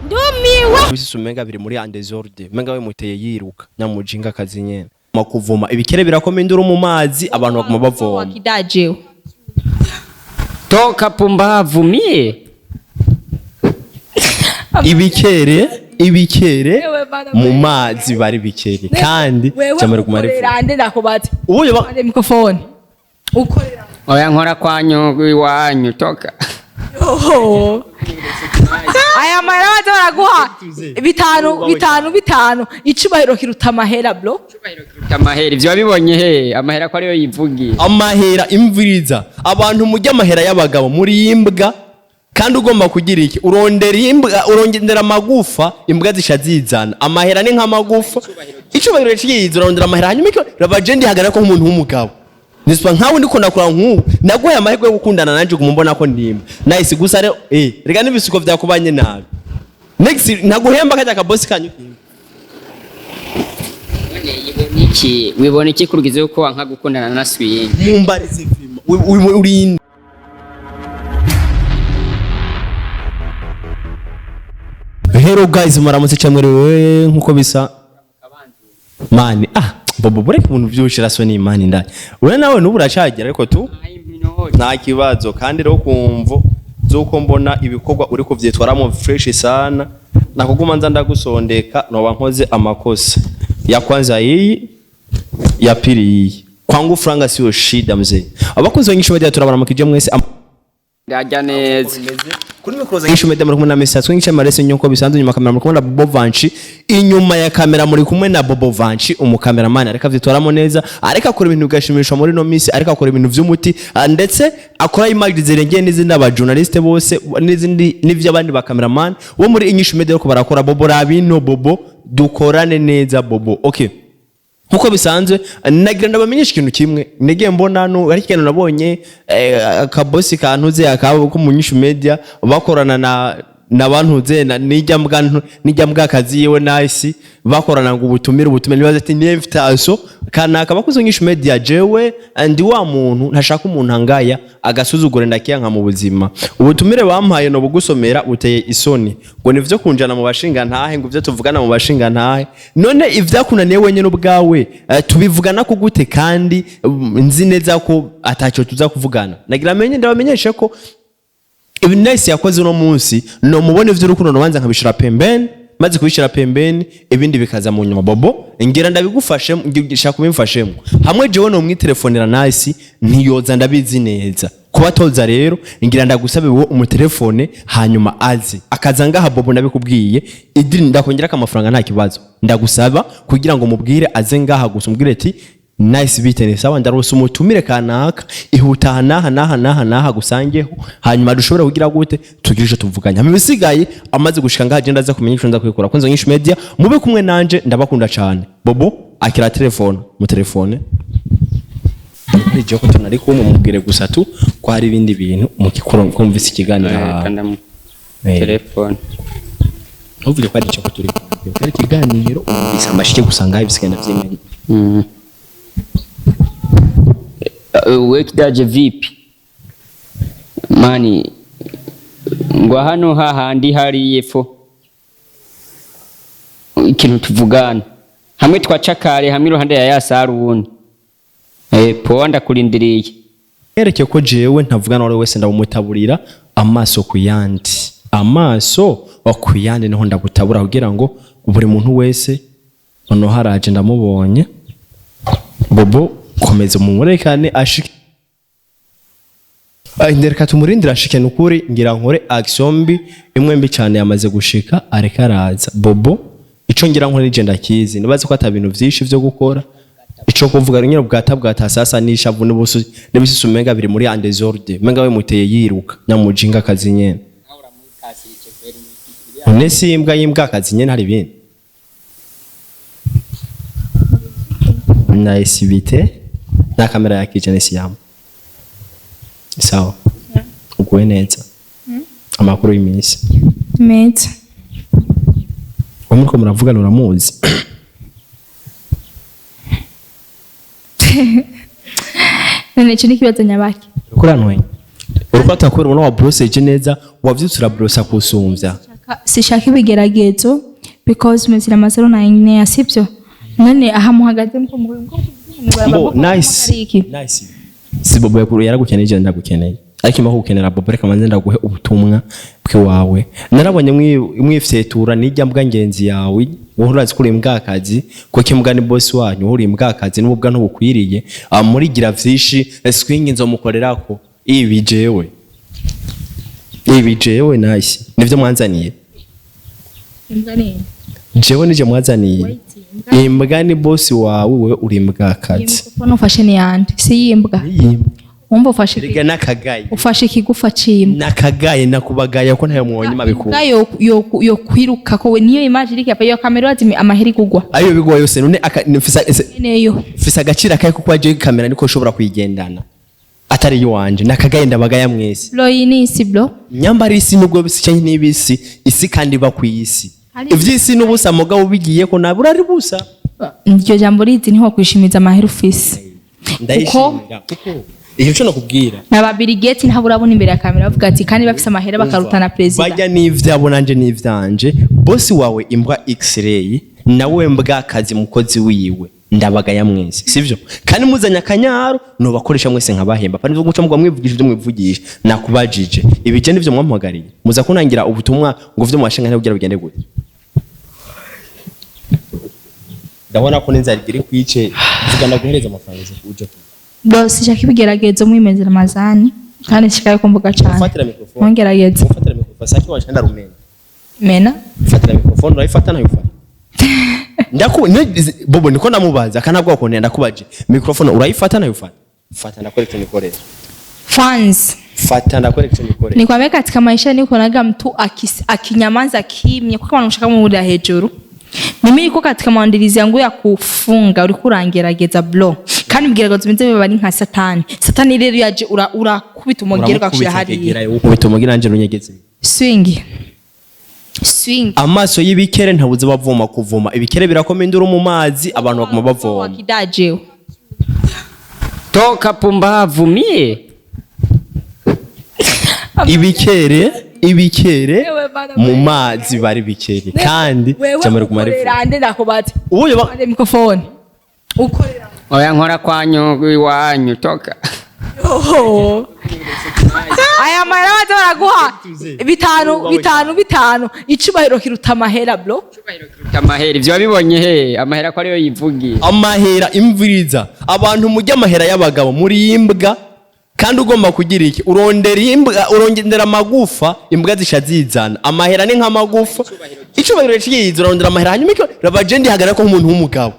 Ndumiwe. Bisi umenga biri muri andesorde, umenga we muteye yiruka nyamujinga kazi nyene. Makuvoma ibikere birakoma induru mu mazi, abantu baguma bavoma. Wakidajewe. Toka pumbavu mie. Ibikere ibikere Wewe bana mu wewe. mazi bari bikere kandi Wewe cyamara kumara ukorera nde ndakubaza? uyo Ande microphone. Ukorera. Oya nkora kwanyu iwanyu toka. Yoho. Aya mahera baza baraguha bitanu bitanu bitanu, icubahiro kiruta amahera bro. Amahera ivyo wabibonye he? Amahera ko ariyo yivugiye. Amahera imviriza abantu mujya amahera y'abagabo muri imbwa, kandi ugomba kugira iki? Urondera imbwa, urondera amagufa, imbwa zisha zizana amahera ni nk'amagufa, icubahiro ciyiza. Urondera amahera hanyuma icyo raba je ndihagarara ko nk'umuntu w'umugabo niswa nkawe ndiko ndakura nk'ubu naguhaye amahirwe yo gukundana nanje guma mbona ko ndimba nice gusa rero rega n'ibisuko vyakubanye nabi next ntaguhemba kajya kabosi kanyu. None yibona iki? Wibona iki kurugize yuko wanka gukundana na Swing? Mumbarize vima urinde. Hello guys, muramutse cyamwerewe nkuko bisa mani bobo bureke umuntu vyushira so ni mani ndani we nawe nubu uracagira ariko tu nta kibazo. Kandi rero kumvo zuko mbona ibikorwa uri kuvyitwaramo fresh sana, nakuguma nza ndagusondeka noba nkoze amakosa ya kwanza iyi ya pili iyi kwangu franga sio shida mzee. Abakunzi banyinshi bagira turabaramukije mwese. Ndajya neza. Kuri mikoro za Nyinshi Media muri kumwe na Mr. Swing Marese nyuko bisanzwe, inyuma kamera muri kumwe na Bobo Vanchi, inyuma ya kamera muri kumwe na Bobo Vanchi umukameramani ariko avyitwaramo neza, ariko akora ibintu bigashimisha muri no misi, ariko akora ibintu vy'umuti, ndetse akora image zirengeye n'izindi aba journaliste bose n'izindi n'ivy'abandi ba cameraman bo muri Inyishu Media ariko barakora. Bobo rabino Bobo dukorane neza Bobo. Okay, nkuko bisanzwe nagira ndabamenyesha ikintu kimwe negiye mbona no ari ikintu nabonye akabosi kantuze akabo ko mu Nyishu Media bakorana na nabantuze na nijya mbwa nijya mbwa kazi yewe nice bakorana ngo ubutumire ubutumire nibaza ati niye invitation kanaka bakuze Nyishu Media. Jewe ndi wa muntu ntashaka umuntu angaya agasuzugure ndakiyanka mu buzima. Ubutumire bampaye no bugusomera buteye isoni ngo nivyo kunjana mu bashinga ntahe ngo ivyo tuvugana mu bashinga ntahe none ivyakunaniye wenyene ubwawe tubivugana ko gute? Kandi nzi neza ko ataco tuza kuvugana. Nagira menye ndabamenyeshe ko ibi nice yakoze uno munsi no mubone ivy'urukundo nobanza nkabishira pembeni, maze kubishira pembeni ibindi bikaza mu nyuma. Bobo ngira ndabigufashemo, ngira kubimfashemo hamwe jewe no mwitelefonera nice ntiyoza ndabizi neza kuba toza. Rero ngira ndagusabe wowe umutelefone hanyuma aze akaza ngaha. Bobo ndabikubwiye idiri ndakongera amafaranga nta kibazo, ndagusaba kugira ngo mubwire aze ngaha gusa, umubwire ati nice bite ni sawa, ndarose umutumire kanaka ihuta naha naha naha naha gusangeho, hanyuma dushobora kugira gute tugire ico tuvuganya. Hama ibisigaye amaze gushika ngaha agenda aza kumenya ico nza kwikora. Kunzo Nyinshi Media mube kumwe nanje ndabakunda cane. Bobo akira telefone mu telefone ijyo ko tunari kumwe mubwire gusa tu ko hari ibindi bintu mukikora kumvise ikiganiro. Kanda telefone. Ntuvuge ko ari icyo ko turi kumwe ko ari ikiganiro umvise amashike gusa ngaha ibisigaye ndavyimenye. We kidaje vipi? Mani ngo hano hahandi hari yepfo ikintu tuvugana hamwe twaca kare hamwe iruhande ya ya saruni. Poa ndakurindiriye. Yereke ko jewe ntavugana uwo wese ndamutaburira amaso ku yandi, amaso ku yandi niho ndagutabura kugira ngo buri muntu wese ono haraje ndamubonye. Bobo komeza mumurekane ashike. Ndereka tumurindira ashike nukuri ngira nkore action mbi imwe mbi cyane yamaze gushika areka araza. Bobo ico ngira nkore nije ndakizi nibaze ko ata bintu vyinshi vyo gukora ico kuvuga nyine bwata bwata sasa nishavu n'ubusu n'ibisusu umenga biri muri andesorde, umenga we muteye yiruka nyamujinga kazi nyene none si imbwa y'imbwa kazi nyene hari ibindi nice bite na kamera yakije nesi yamo sawa uguwe neza amakuru y'iminsi Meza. uwo muriko muravugana uramuzi? None ico ni ikibazo nyabaki? Uriko urantwenga uriko atakubera ubona wabroseje neza wavyutse urabrosa kusumvya. Sishaka ibigeragezo because mezira amazero na sibyo? None aha muhagaze muko Mbo nice. Nice. Si Bobo yakuru yaragukeneye, je ndagukeneye. Ariko imba kugukenera Bobo, reka manze ndaguhe ubutumwa bw'iwawe. Narabonye mwifyetura nijya mbwa ngenzi yawe, wowe urazi ko uri imbwakazi, kuko imbwa ni boss wanyu, wowe uri imbwakazi n'ububwa ntubukwiriye. Murigira vyinshi, swing nzomukorerako ibi jewe. Ibi jewe nice. Nivyo mwanzaniye. Jewe nije mwazaniye. Imbwa ni boss wawe, wewe uri imbwakazi. Mikrofone ufashe ni yande? Si yimbwa? Iyimbwa. Wumva ufashe Erega nakagaye. Ufashe ikigufa c'imbwa. Nakagaye nakubagaya ko ntayo mwonye mabikura. Imbwa yo kwiruka ko we niyo image iri yapa iyo kamera wazi amaheri kugwa. Ayo bigwa yose none Neyo. mfise agaciro akaye kuko waje kamera niko ushobora kuyigendana atari iwanje. Nakagaye ndabagaya mwese. Bro, iyi ni isi bro. Nyambara isi nubwo bisi canke n'ibisi isi kandi iba ku isi. Ivy'isi n'ubusa mugabo ubigiye ko nabura ari busa. Iryo jambo rizi niho kwishimiza amahera ufise. Ndayishimira kuko iyo cyo nakubwira. Na Bill Gates ntabwo urabona imbere ya kamera bavuga ati kandi bafise amahera bakarutana president. Bajya n'ivyabo nanje n'ivyanje. Bosi wawe imbwa X-ray nawe mbwa kazi mukozi wiwe ndabagaya mwese sivyo? Kandi muzanya akanyaro nobakoresha mwese nkabahemba pani guca mugwa mwivugisha ibyo mwivugisha. Nakubajije ibije nivyo mwampagariye muza kunangira ubutumwa ngo vyo mwashinga ntabwo bigende gute. Ndabona ko n'inzara igiri kwice vuga ndaguhereza amafaranga uje. Bro, sishaka ibigeragezo mwimezera amazani kandi nshaka ko mvuga cyane. Ufatira microphone. Ngerageza. Ufatira microphone saki washanda rumena. Mena. Fatira microphone urayifata ntayifata. Ndaku Bobo niko ndamubaza akanabwa ko ndakubaje. Microphone urayifata ntayifata. Fata ndakwereka nikorera. Fans. Fata ndakwereka nikorera. Nikwambia katika maisha niko naga mtu akinyamaza kimya kwa kama mshaka muda hejuru. Mimi niko katika maandalizi yangu ya kufunga uriko urangerageza bro. Kandi ibigeragezo bimeze biba ari nka Satani. Satani rero yaje urakubita umugero ugashira hariya. Ukubita umugero nanje runyegeze. Swing. Swing. Amaso y'ibikere ntabuze bavoma kuvoma. Ibikere birakoma induru mu mazi abantu baguma bavoma. Wakidajewe. Toka pumbavu mie. Ibikere ibikere mu mazi bari bikere kandi cyamara kumara ifu. Ukorera nde ndakubati? Uyo mikrofone. Ukorera. Oya nkora kwanyu iwanyu toka. Yoho. Aya mahera baza baraguha bitanu bitanu bitanu icubahiro kiruta amahera bro. Amahera ivyo wabibonye he? Amahera ko ariyo yivugiye. Amahera imviriza. Abantu mujya amahera y'abagabo muri imbwa kandi ugomba kugira iki? Urondera imbwa, urondera amagufa, imbwa zishazizana. Amahera ni nk'amagufa. Icubahiro ciyiza urondera amahera hanyuma icyo rabaje ndi hagarara ko nk'umuntu w'umugabo.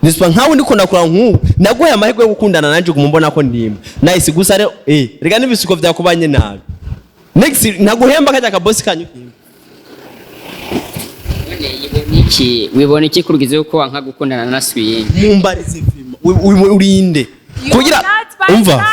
Niswa nkawe ndiko nakura nk'ubu naguhaye amahirwe yo gukundana nanje kumumbona ko ndimba. Nice gusa rero rega n'ibisuko vyakubanye nabi. Next naguhemba kajya ka boss kanyu. Iki wibona iki kurugize uko wanka gukundana na Swing? Mumbarize vima urinde. Kugira umva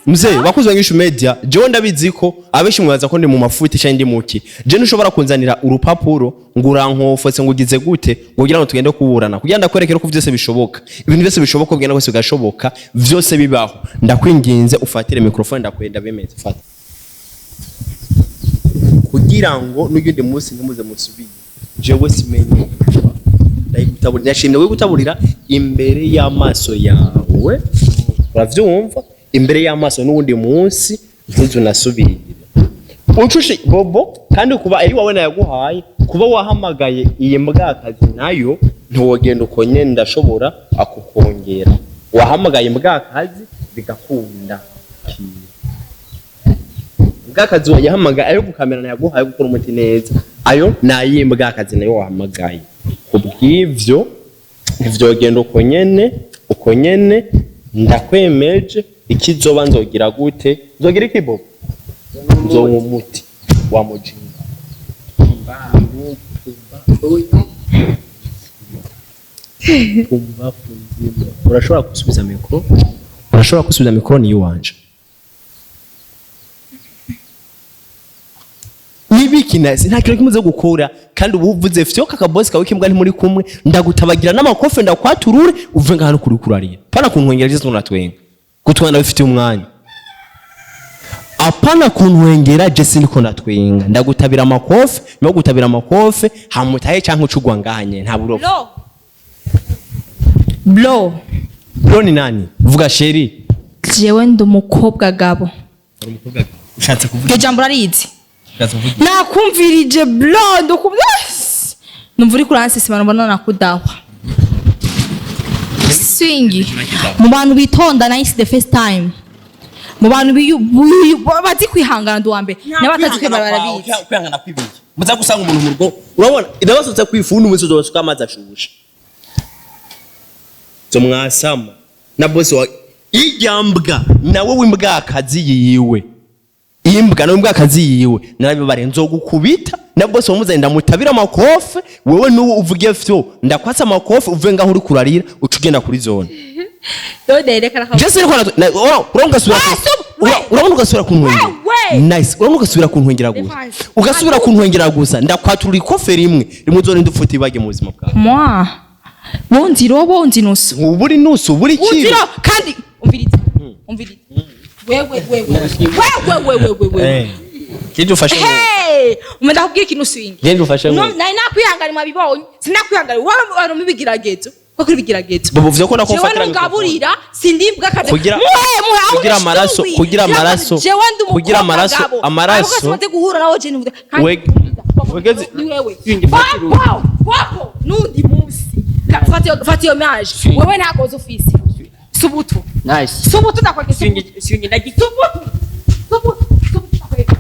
mzee bakuzi bangisha media jewe ndabizi ko abeshi mwaza ko ndi mu mafuti cyangwa ndi muki. Je ntushobora kunzanira urupapuro ngo urankofotse ngo ugize gute ngo kugira ngo tugende kuburana kugira ndakwerekere ko vyose bishoboka. Ibintu byose bishoboka bigenda kose bigashoboka vyose bibaho. Ndakwinginze ufatire microphone ndakwenda bemeze fata. Kugira ngo n'uyundi munsi ntimuze musubire. Jewe simenye. Ndayigutaburira ndashimye we gutaburira imbere y'amaso yawe. Uravyumva? Imbere y'amaso n'uwundi munsi ntuzu nasubire. Ucushe Bobo kandi kuba ari wawe nayaguhaye kuba wahamagaye iyi mbwakazi nayo ntiwogenda uko nyene ndashobora akukongera. Wahamagaye imbwakazi bigakunda. Mbwakazi wayahamagaye ayo gukamera nayaguhaye gukora umuti neza. Ayo nayi mbwakazi nayo wahamagaye. Kubw'ivyo ntivyogenda uko nyene uko nyene ndakwemeje ikizoba nzogira gute nzogira iki Bobo nzonywa umuti wa mujinga. Urashobora gusubiza mikoro? Urashobora gusubiza mikoro ni iwanje. Nibiki nasi nta kintu kimuze gukora kandi ubu uvuze fyo kakabosi kawe kimbwa ntimuri kumwe ndagutabagira n'amakofe ndakwaturure uve ngaha kuri kurarira. Pana kuntwengera je tunatwenga. Gutwana bifite umwanya. Apana kuntwengera, je siniko ndatwenga. Ndagutabira amakofe, nyuma yo gutabira amakofe hamutahe canke ucugwa ngahanye nta burofa. Bro, bro. Bro ni nani? Vuga, chérie. Jewe ndi umukobwa gabo. Ushatse kuvuga? Iryo jambo urarizi? Ushatse kuvuga? Nakumvirije, bro, ndukumva. Yes! Numva uri kuransesema, mbona nakudahwa swingi mu bantu bitonda. Nice, the first time mu bantu bazi kwihangana, ndi uwa mbere n'abatazi kwihangana barabizi. Kwihangana kwibiki? Muza gusanga umuntu mu rugo, urabona irabasutse kwifunda umunsi uzobasuka amazi ashushe zo mwasama na bosi wa irya mbwa nawe w'imbwakazi yiwe, imbwa nawe imbwakazi yiwe narabibare, nzogukubita na bosi wamuzanye ndamutabira amakofe. Wewe n'ubu uvuge fyo, ndakwatsa amakofe uvuye ngaho uri kurarira, uca ugenda kuri zone. Dode, reka reka. Jesse, ariko urabona ugasubira Ah, urabona ugasubira kuntwengera. We! Nice, urabona ugasubira kuntwengera gusa. Defense. Ugasubira kuntwengera gusa, ndakwatura ikofe rimwe rimwe, uzorinda ufuta ibage mu buzima bwawe. Moi wonzi robo, wonzi nusu. Ubu uri nusu, ubu uri Wonzi kiro. kandi umviriza, umviriza wewe, wewe, wewe, wewe, wewe, wewe. Genda ufashe ngo. Hey, umenda kubwira ikintu, swingi. Genda ufashe ngo. No, nari nakwihangana, mwabibonye, sinakwihangana wowe wari mu bigeragezo ko kuri bigeragezo. Bobo, uvuze ko nako Jewe mfatira ntugaburira, sindibwa kaze. Kugira- Muhe, muhe aho. Kugira amaraso, kugira amaraso, jewe ndi kugira amaraso, amaraso. Amaze guhura nawe je nuvuga kandi Wegeze- ni wewe. Swingi, mfatira. Wapo wapo nundi munsi. Fata iyo mage. Wewe ntagoze ufise subutu. Nice. Subutu ndakwege. Swingi, swingi ndagiti. Subutu, subutu, subutu ndakwege.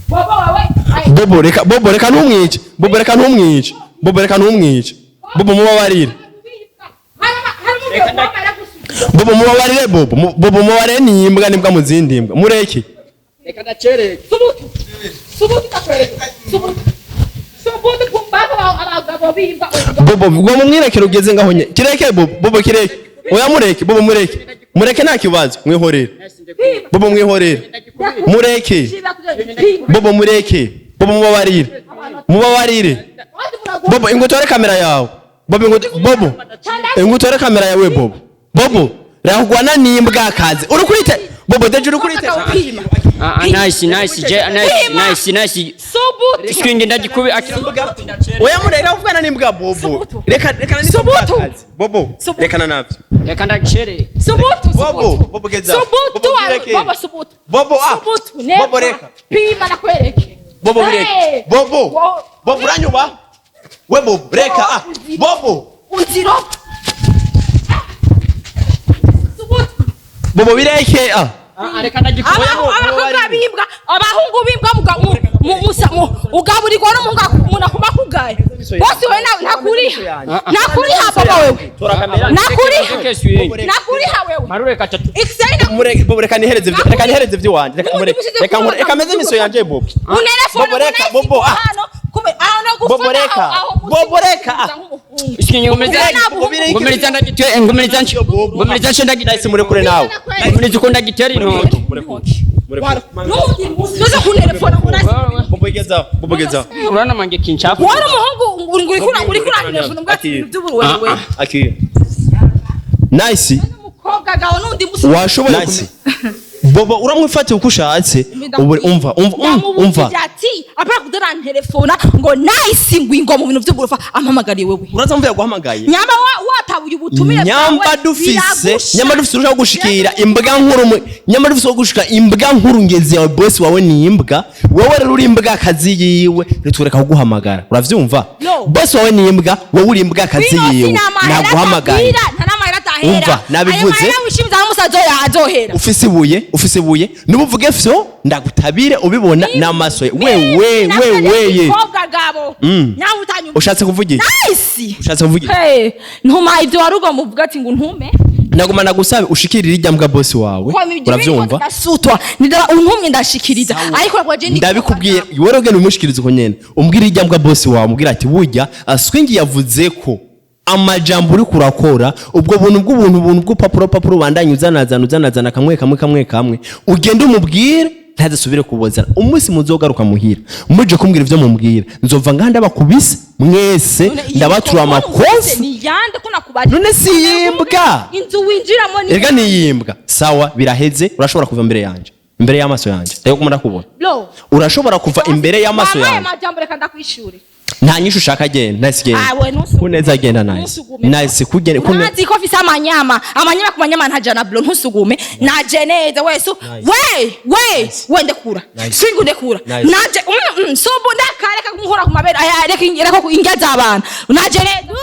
Bobo, wewe ai. Bobo, reka. Bobo, reka ntumwice. Bobo, reka ntumwice. Bobo, reka ntumwice. Bobo, mubabarire. Bobo, mubabarire. Bobo, Bobo, mubabarire. Ni imbwa, n'imbwa mu zindi mbwa, mureke. Reka ndacereke. Subutu, subutu ndakwege, subutu, subutu, kumbaho abagabo bimba. Bobo, ngo mumwirekere, ugeze ngaho nye kireke. Bobo, Bobo, kireke. Oya, mureke. Bobo, mureke, mureke, nta kibazo, mwihorere. Bobo, mwihorere, mureke. Bobo, mureke. Bobo, mubabarire, mubabarire. Bobo, ingutore kamera yawe. Bobo, Bobo, ingutore kamera yawe. Bobo, Bobo, rahugwana n'imbwa kazi uri kurite. Bobo, deje uri kurite. Ah, ah, nice, nice, je, nice, nice, nice. Subutu. Swingi ndagikubi aki. Oya, mureke, rahugwana n'imbwa. Bobo, reka, reka. Subutu. Bobo, Subutu. rekana navyo. Reka ndagicereke. Subutu. Bobo, Subutu. Bobo, geza. Subutu. Bobo, kireke. Bobo, subutu. Bobo, ah. Subutu. Bobo, Never. reka. Pima nakwereke. Bobo, bireke. Hey. Bobo. Bobo, uranyuba we. Bobo, reka, ah. Bobo. Unziro. Subutu. Bobo, bireke, ah. Ah, reka ndagikubi. Abakobwa bimbwa, abahungu bimbwa, ugaburirwa n'umuhungu umuntu akuma kugaye bose. Wewe nakuriha, nakuriha papa wewe. Tora kamera. Nakuriha. Swingi. Nakuriha wewe. Marure katatu. Ikiseri. Mureke Bobo, reka nihereze reka nihereze ivy'iwanje. Reka mureke, reka reka meze imiso yanje, Bobo. Unelefone. Bobo, reka, Bobo, ah. Kumbe aho no gufata. Bobo, reka. Aho. Bobo, reka, ah. Swingi ngumiriza. Ngumiriza ndagitwe, ngumiriza nshi. Ngumiriza nshi ndagitwe. Nice, murekure nawe. Ngumiriza uko ndagitera intoki. Nundi musi uze kunelefona ngo nasi. Bobo, geza. Bobo, geza. Urana mange kinchafu. Wari umuhungu uri kuri telefone mbwa Ati- ibintu by'ubuwewe. Akira. Nice. Umukobwa gawe nundi musi. Washoboye. Nice. Bobo, uramwifatiye uko ushatse. Ubu umva, umva, umva. Ndamubujije ati apara kudora telefona ngo nice ngwingo mu bintu by'uburofa ampamagariye wewe. Uraza mvuye guhamagaye. Nyamba watabuye ubutumire. Nyamba dufise, nyamba dufise urushaho gushikira imbwa nkuru nyamba dufise wo gushika imbwa nkuru ngenzi yawe. Boss wawe ni imbwa, wewe rero uri imbwa kazi yiwe, ntitureka kuguhamagara, uravyumva? No. Boss wawe ni imbwa, wowe uri imbwa kazi yiwe, naguhamagaye. Nta n'amahera atahera. Umva, nabivuze. Ayo mahera wishimiza n'umusaza azohera. Ufise ibuye, ufise ibuye, nubuvuge fyo ndagutabire ubibona n'amaso ye. Wewe, wewe. Mukobwa gabo nyawe utanyumva. Ushatse kuvuga iki? Nice. Ushatse kuvuga iki? Hey, ntuma ibyo wari ugomba uvuga ati ngo ntume. Naguma nagusabe ushikirire irya mbwa boss wawe, uravyumva? Ndasutwa ndara untumye ndashikiriza, ariko rwa je ndi. Ndabikubwiye, wowe ugenda umushikiriza uko nyene, umbwira irya mbwa boss wawe, umbwira ati burya Swingi yavuze ko amajambo uri kurakora, ubwo buntu bw'ubuntu buntu bw'upapuro papuro bandanye uzanazana uzanazana kamwe kamwe kamwe kamwe, ugende umubwire ntazasubire kubozana. Umunsi muzogaruka muhira muje kumbwira ivyo mumubwira, nzova ngaha ndabakubise mwese. None iyi Ndabatura mikrofone ufise amakofi. ni yande ko nakubari? None si yimbwa? Inzu winjiramo ni Erega niyimbwa. Sawa, biraheze, urashobora kuva mbere yanje. Imbere y'amaso yanje, rero kuma ndakubona. Bro. Urashobora kuva imbere y'amaso Wampaye yanje. amajambo, reka ndakwishure. Nta nyinshi ushaka, genda. Nice, genda. Ah, we ntusugume. Kuneza, genda. Nice. Ntusugume. Nice, kugenda kune. Urazi ko mfise amanyama, amanyama ku manyama ntajana, bro. Ntusugume, naje neza we su. We, we, we, ndekura. Nice. Swingu, ndekura. Nice. Naje subu ndakareka kunkora ku mabere aya, reka, reka indya z'abana. Naje neza.